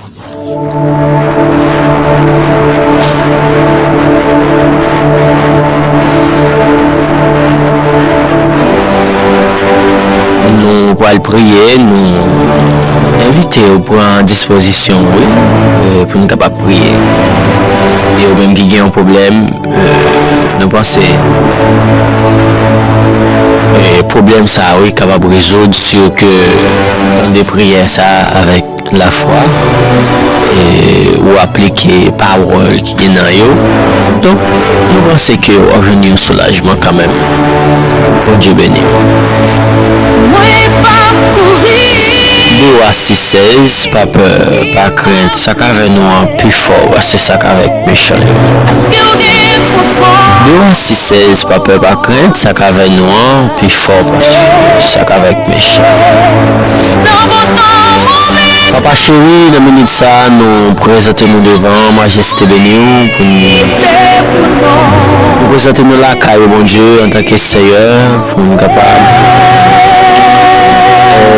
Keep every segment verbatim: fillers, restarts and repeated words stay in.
Nou pral priye, nou envite w pran dispozisyon w, wi, e, pou nou kapab priye. E ou menm ki gen yon pwoblèm, e, nou panse, e, pwoblèm sa a, wi, kapab rezoud si w ke tande priyè sa a avèk lafwa, e ou aplike pawòl ki gen nan yo. Donk, nou panse ke w ap jwenn yon soulajman kanmenm. Bondye beni w. Mwen p ap kouri. De wa sis sèz, pa pè, pa krent, sa k avè nou an pi fò pase sa k avèk mechan yo. Paske w gen kontwòl. De wa sis sèz, pa pè, pa krent, sa k avè nou an pi fò pase sa k avèk mechan. Papa cheri, nan minit sa a, nou prezante nou devan w, majeste beni w, pou nou, nou prezante nou lakay ou, Bondye, antanke Seyè, pou nou kapab,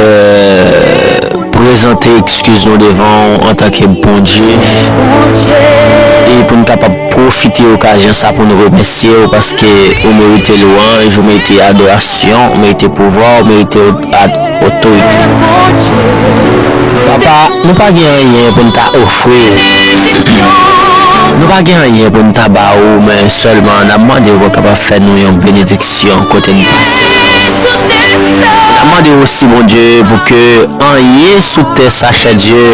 euh, prezante ekskiz nou devan w antanke Bondye, e pou nou kapab pwofite okazyon sa pou nou remèsye w, paske ou merite lwanj, ou merite adorasyon, ou merite pouvwa, ou merite ad-, otorite. Papa, nou pa gen anyen pou n ta ofri w. Nou pa gen anyen pou n ta ba ou, men sèlman n ap mande w pou w kapab fè nou yon benediksyon kote n pase. N ap mande w osi, Bondye, pou ke anyen sou tè sa, chè Dye,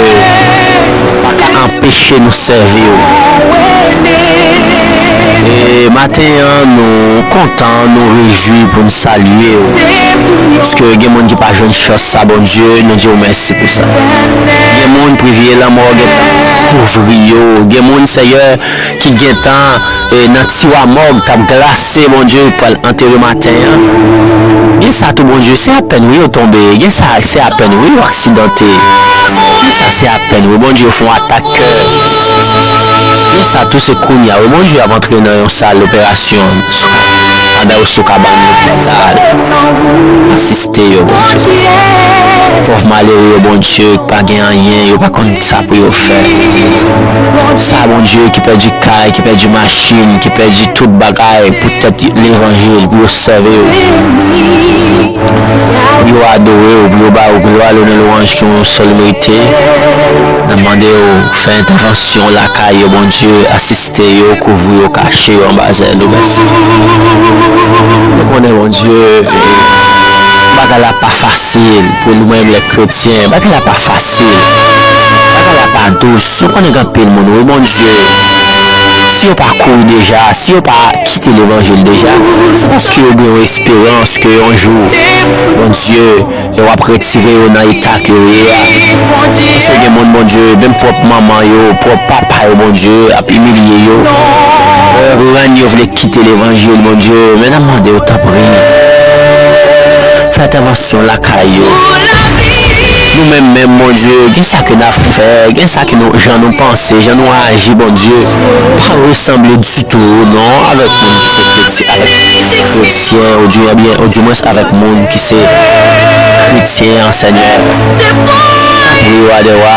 pa ka anpeche nou sèvi w. E maten an, nou kontan, nou rejwi pou n salye w. Paske gen moun ki pa jwenn chans sa, Bondye, nou di w mèsi pou sa. Gen moun, privye lanmò gentan kouvri yo. Gen moun, Seyè, ki gentan, e, nan tiwa mòg k ap glase, Bondye, pral antere maten an. Gen sa tou, Bondye, se apèn wi yo tonbe. Gen sa, se apèn wi yo aksidante. Gen sa, se apèn wi, Bondye, yo fè yon atak kè. Gen sa tou, se kounye a wi, Bondye, ap antre nan yon sal operasyon, pandan yo sou kabann lopital. Asiste yo, Bondye. Pòv malere yo, Bondye, pa gen anyen, yo pa konn sa pou yo fè. Sa, Bondye, ki pèdi kay, ki pèdi machin, ki pèdi tout bagay poutèt levanjil, pou yo sèvi w. Pou yo adore w, pou yo ba w glwa, lonè, lwanj ki yon sèl merite. N ap mande w fè entèvansyon lakay yo, Bondye, asiste yo, kouvri yo, kache yo anba zèl ou, mèsi. Nou konnen, Bondye, bagay la pa fasil. Pou nou menm, lè kretyen, bagay la pa fasil. Bagay la pa dous. Nou konnen gen anpil moun, wi, Bondye, si yo pa kouri deja, si yo pa kite levanjil deja, se paske yo gen yon esperans ke yon jou, Bondye, e w ap retire yo nan eta ke yo ye a. Paske gen moun, Bondye, menm pwòp manman yo, pwòp papa yo, Bondye, ap imilye yo. Lè rèn yo vle kite levanjil, Bondye, men n ap mande w, tanpri, fè entèvansyon lakay yo. Nou menm menm, Bondye, gen sa ke n ap fè, gen sa ke nou, jan nou panse, jan nou aji, Bondye, pa resanble ditou, non, avèk moun ki se kretyen, avèk kretyen, ou di, ebyen, ou di mwens avèk moun ki se kretyen an, Senyè. Tanpri, Wa dè wa.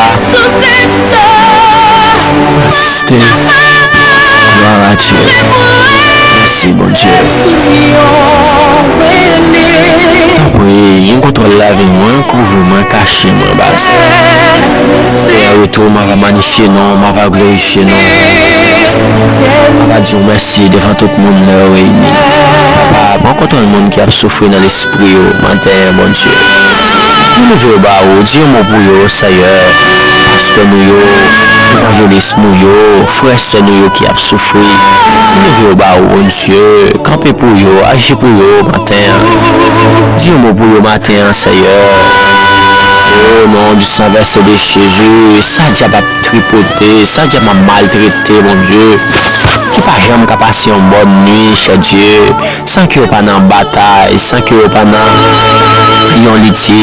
Majeste. Glwa a Dye. Mèsi, Bondye. Tanpri, gen kontwòl lavi mwen, kouvri mwen, kache mwen, anba zèl. E an retou, m ava manifye non w, m ava glorifye non w. M ava di w mèsi devan tout moun lè yo reyini. Papa, pran kontwòl moun ki ap soufri nan lespri yo maten an, Bondye. Nou leve yo ba ou, di yon mo pou yo, Seyè. Pastè nou yo, evanjelis nou yo, frè sè nou yo ki ap soufri. Nou leve yo ba ou, Bondye. Kanpe pou yo, aji pou yo maten an. Di yon mo pou yo maten an, Seyè. O non du sang versé de Jésus, sa dyab ap tripote, sa dyab ap maltrete, Bondye. Ki pa janm ka pase yon bòn nwi, chè Dye, san ke yo pa nan batay, san ke yo pa nan yon Liti,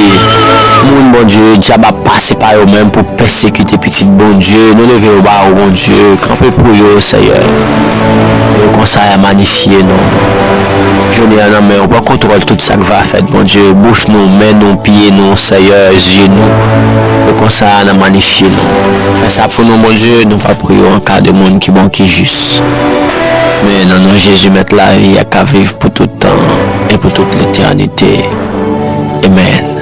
moun Bondye, dyab ap pase pa yo menm pou pèsekite pitit Bondye. Nou leve yo ba ou, Bondye. Kanpe pou yo, Seyè. Yo konsa a manifye nou. Jounen an nan men ou, pran kontwòl tout sa k va fèt, Bondye. Bouch nou, men nou, pye nou, Seyè, zye nou. Yo konsa a nan manifye nou. Fè sa pou nou, Bondye. Nou pa priye w an ka de moun ki bon, ki jis. Men nan non Jezi, Mèt lavi a, k ap viv pou tout tan e pou tout letènite. Amen.